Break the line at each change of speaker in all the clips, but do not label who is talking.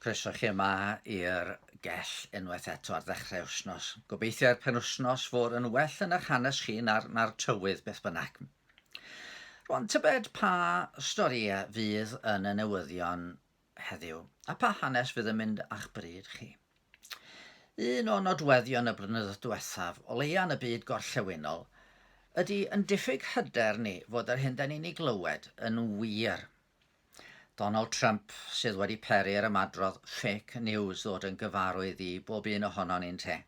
Croeso chi yma i'r gell unwaith eto ar ddechrau wythnos. Gobeithio i'r penwythnos fod yn well yn eich hanes chi na'r, na'r tywydd beth bynnag. Rwan, tybed pa storïau fydd yn y newyddion heddiw, a pa hanes fydd yn mynd â'ch bryd chi? Un o nodweddion y blynyddoedd diwethaf, o leia yn y byd gorllewinol, ydy yn diffyg hyder ni fod yr hyn da ni'n ei glywed yn wir. Donald Trump sydd wedi peri'r ymadrodd fake news ddod yn gyfarwydd i bob un ohonon ni'n te.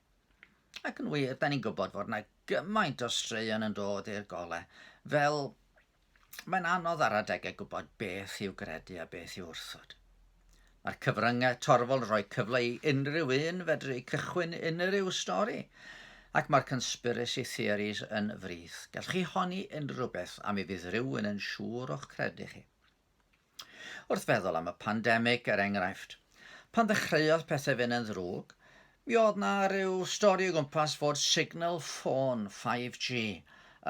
Ac yn wir, da ni'n gwybod fod yna gymaint o straeon yn dod i'r gole, fel mae'n anodd ar adegau gwybod beth i'w gredu a beth i'w wrthod. Mae'r cyfryngau torfol yn rhoi cyfle i unrhyw un fedru cychwyn unrhyw stori, ac mae'r conspiracy theories yn frith. Gallwch chi honni unrhyw beth a mi fydd rhywun yn siŵr o'ch credu chi. Wrth feddwl am y pandemig, er enghraifft, pan ddechreuodd pethau fynd yn ddrwg, Mi oedd 'na ryw stori o gwmpas fod signal ffôn 5G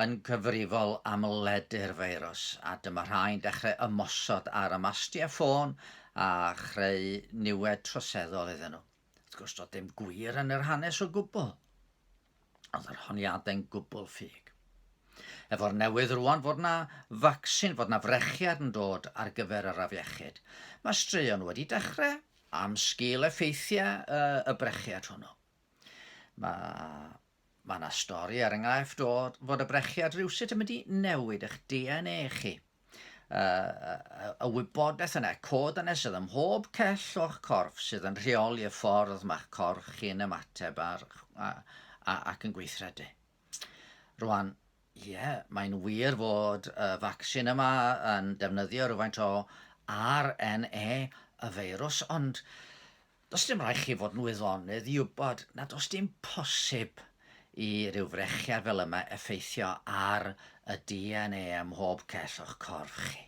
yn gyfrifol am ledu'r feirws, a dyma rhai'n dechrau ymosod ar y mastiau ffôn a chreu niwed troseddol iddyn nhw. Wrth gwrs, doedd dim gwir yn yr hanes o gwbl. Oedd yr honiadau'n gwbl ffug. Efo'r newydd rwan fod 'na facsin, fod 'na frechiad yn dod ar gyfer yr afiechyd, mae straeon wedi dechrau am sgil effeithiau y brechiad hwnnw. Mae Mae yna stori, er enghraifft, o fod y brechiad rhywsut yn mynd i newid eich DNA chi. Uh, y wybodaeth yna, y cod yna sydd ym mhob cell o'ch corff sydd yn rheoli y ffordd mae'ch corff chi'n ymateb ar, a, a, ac yn gweithredu. Rwan, ie, yeah, mae'n wir fod y vaccine yma yn defnyddio rhywfaint o RNA y feirws, ond does dim rhaid chi fod yn wyddonydd i wybod nad oes dim posib i ryw frechiad fel yma effeithio ar y DNA ym mhob cell o'ch corff chi.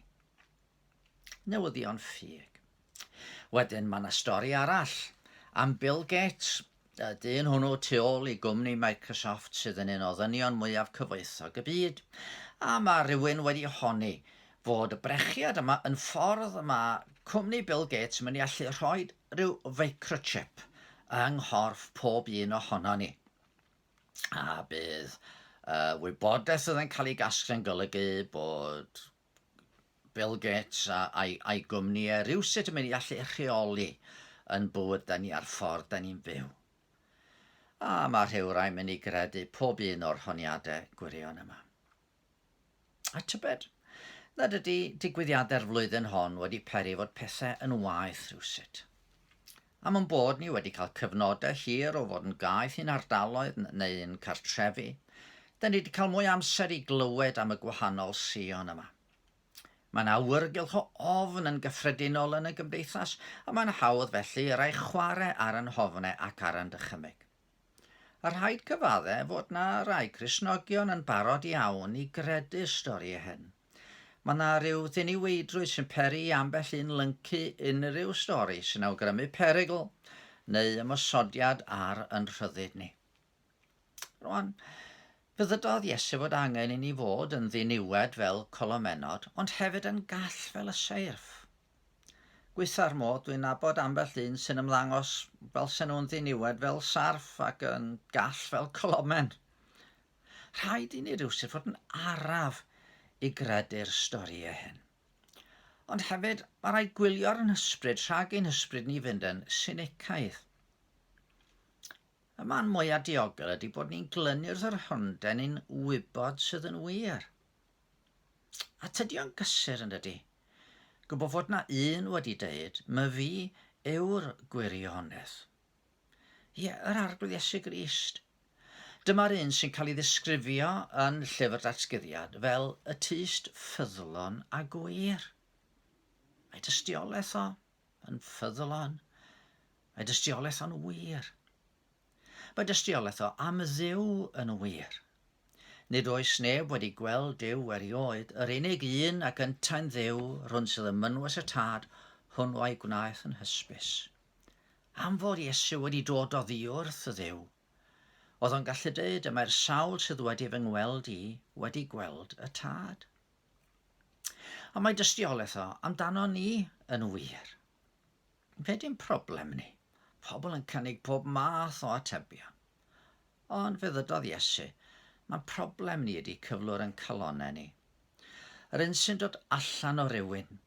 Newyddion ffug. Wedyn mae yna stori arall am Bill Gates, y dyn hwnnw tu ôl i gwmni Microsoft sydd yn un o ddynion mwyaf cyfoethog y byd. A mae rhywun wedi honni fod y brechiad yma yn ffordd mae cwmni Bill Gates yn mynd i allu rhoi rhyw microchip yng nghorff pob un ohono ni. A bydd y wybodaeth sydd yn cael ei gasglu yn golygu bod Bill Gates a, a'i, a'i gwmni e rywsut yn mynd i allu rheoli yn bywyd da ni a'r ffordd da ni'n fyw. A mae rhywrai'n mynd i gredu pob un o'r honiadau gwirion yma. A tybed, nad ydy digwyddiadau'r flwyddyn hon wedi peri fod pethau yn waeth rhywsut. Am ein bod ni wedi cael cyfnodau hir o fod yn gaeth i'n hardaloedd neu'n cartrefi, 'da ni wedi cael mwy o amser i glywed am y gwahanol sïon yma. Mae'n awyrgylch o ofn yn gyffredinol yn y gymdeithas, a mae'n hawdd felly i rai chwarae ar yn hofnau ac ar yn dychymyg. A rhaid cyfadde fod 'na rai Cristnogion yn barod iawn i gredu'r storïau hyn. Mae 'na ryw ddiniweidrwydd sy'n peri i ambell un lyncu unrhyw stori sy'n awgrymu perygl neu ymosodiad ar yn rhyddid ni. Rwan, fe ddydodd Iesu fod angen i ni fod yn ddiniwed fel colomennod, ond hefyd yn gall fel y seirff. Gweitha'r modd, dwi'n nabod ambell un sy'n ymddangos fel sen nhw'n ddiniwed fel sarff ac yn gall fel colomen. Rhaid i ni rywsut fod yn araf i gredu'r storïau hyn. Ond hefyd, mae rhaid gwylio ar ein hysbryd rhag ein hysbryd ni fynd yn sinicaidd. Y man mwyaf diogel ydy bod ni'n glynu wrth yr hwnden ni'n wybod sydd yn wir. A tydi o'n gysur yn dydi? Gwybod fod na un wedi deud, my fi yw'r gwirionedd. Ie, yr Arglwydd Iesu Grist. Dyma'r un sy'n cael ei ddisgrifio yn Llyfr Datguddiad fel y tyst ffyddlon a gwir. Mae dystiolaeth o yn ffyddlon. Mae dystiolaeth o'n wir. Mae dystiolaeth o am Dduw yn wir. Nid oes neb wedi gweld Duw erioed, yr unig un ac yntau'n Dduw, rhwn sydd ym mynwes y Tad, hwnnw a'i gwnaeth yn hysbys. Am fod Iesu wedi dod oddiwrth Dduw, oedd o'n gallu dweud, y mae'r sawl sydd wedi fy ngweld i wedi gweld y Tad. A mae dystiolaeth o amdano ni yn wir. Be di'n problem ni? Pobl yn cynnig pob math o atebion. Ond fe ddydodd Iesu, mae'n problem ni ydi cyflwr yn calonnau ni. Yr un sy'n dod allan o rywun,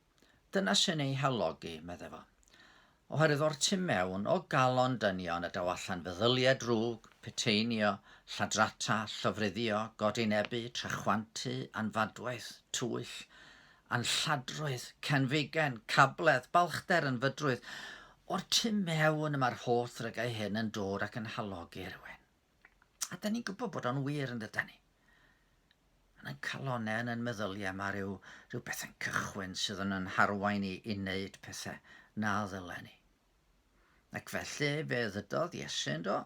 dyna sy'n ei halogi, medde fo. Oherwydd o'r tu mewn, o galon dynion y daw allan feddyliau drwg, puteinio, lladrata, llofruddio, godinebu, trachwantu, anfadwaith, twyll, anlladrwydd, cenfigen, cabledd, balchder, ynfydrwydd. O'r tu mewn y mae'r holl ddrygau hyn yn dod ac yn halogi rhywun. A da ni'n gwybod bod o'n wir yn dydan ni? Yn ein calonnau, yn ein meddyliau, mae rhyw, rhyw beth yn cychwyn sydd yn yn harwain i i wneud pethau na ddylen ni. Ac felly fe ddydodd Iesu, do,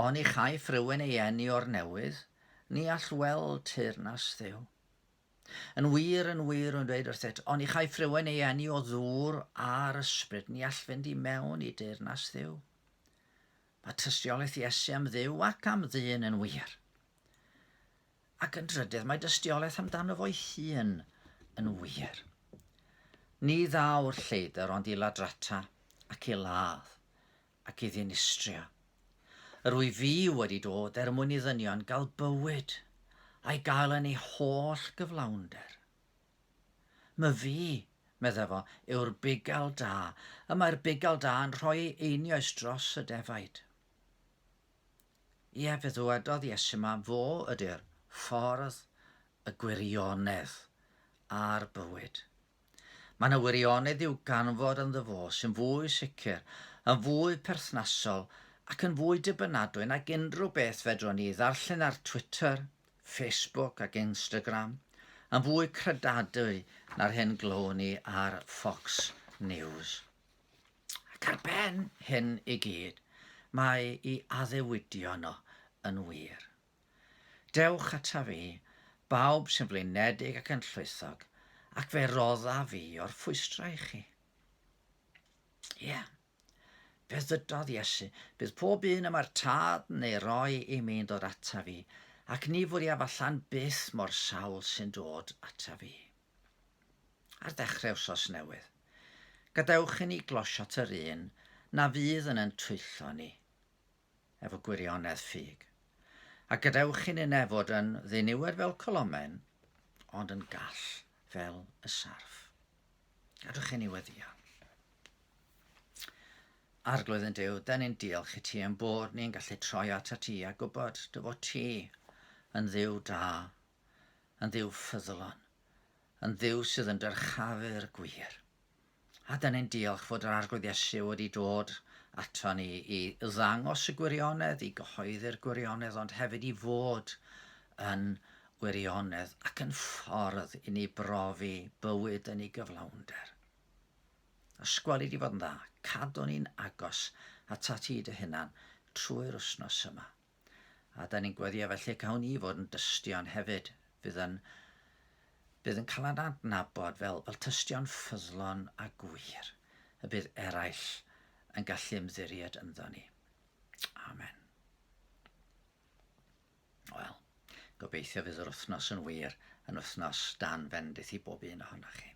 oni chaiff rhywun ei eni o'r newydd, ni all weld teyrnas Dduw. Yn wir, yn wir, rwy'n dweud wrthyt, oni chaiff rhywun ei eni o ddŵr a'r ysbryd, ni all fynd i mewn i deyrnas Dduw. Mae tystiolaeth Iesu am Dduw ac am ddyn yn wir. Ac yn drydydd, mae dystiolaeth amdano fo'i hun yn wir. Ni ddaw'r lleidr ond i ladrata ac i ladd ac i ddinistrio. Yr wyf fi wedi dod er mwyn i ddynion gael bywyd, a'i gael yn ei holl gyflawnder. Myfi, medde fo, yw'r bugail da, y mae'r bugail da yn rhoi ei einioes dros y defaid. Ie, fe ddywedodd Iesu ma fo ydy'r ffordd, y gwirionedd a'r bywyd. Mae yna wirionedd i'w ganfod ynddo fo sy'n fwy sicr, yn fwy perthnasol ac yn fwy dibynadwy nag unrhyw beth fedrwn ni ddarllen ar Twitter, Facebook ac Instagram, yn fwy credadwy na'r hyn glown ni ar Fox News. Ac ar ben hyn i gyd, mae i addewidion o yn wir. Dewch ata fi, bawb sy'n flinedig ac yn llwythog, ac fe rodda fi o'r ffwystrau i chi. Ie, yeah. Fe ddydodd Iesu, Bydd pob un y mae'r Tad yn ei roi i mi'n dod ata fi, ac ni fwriaf allan byth mo'r sawl sy'n dod ata fi. Ar ddechrau wsos newydd, gadewch i ni glosio at yr un na fydd yn yn twyllo ni efo gwirionedd ffug. A gadewch i ninne fod yn ddiniwed fel colomen, ond yn gall fel y sarff. Gadewch i ni weddio. Arglwydd yn Duw, da ni'n diolch i ti ein bod ni'n gallu troi at ti a gwybod dy fod ti yn Dduw da, yn Dduw ffyddlon, yn Dduw sydd yn dyrchafu'r gwir. A da ni'n diolch fod yr Arglwydd Iesu wedi dod ato ni i ddangos y gwirionedd, i gyhoeddi'r gwirionedd, ond hefyd i fod yn wirionedd ac yn ffordd i ni brofi bywyd yn ei gyflawnder. Os gweli di fod yn dda, cadw ni'n agos atat ti dy hunan trwy'r wythnos yma. A da ni'n gweddio felly cawn ni fod yn dystion hefyd, fydd yn, bydd yn cael ein adnabod fel, fel tystion ffyddlon a gwir, y bydd eraill yn gallu ymddiried ynddo ni. Amen. Wel, gobeithio fydd yr wythnos yn wir yn wythnos dan fendith i bob un ohonoch chi.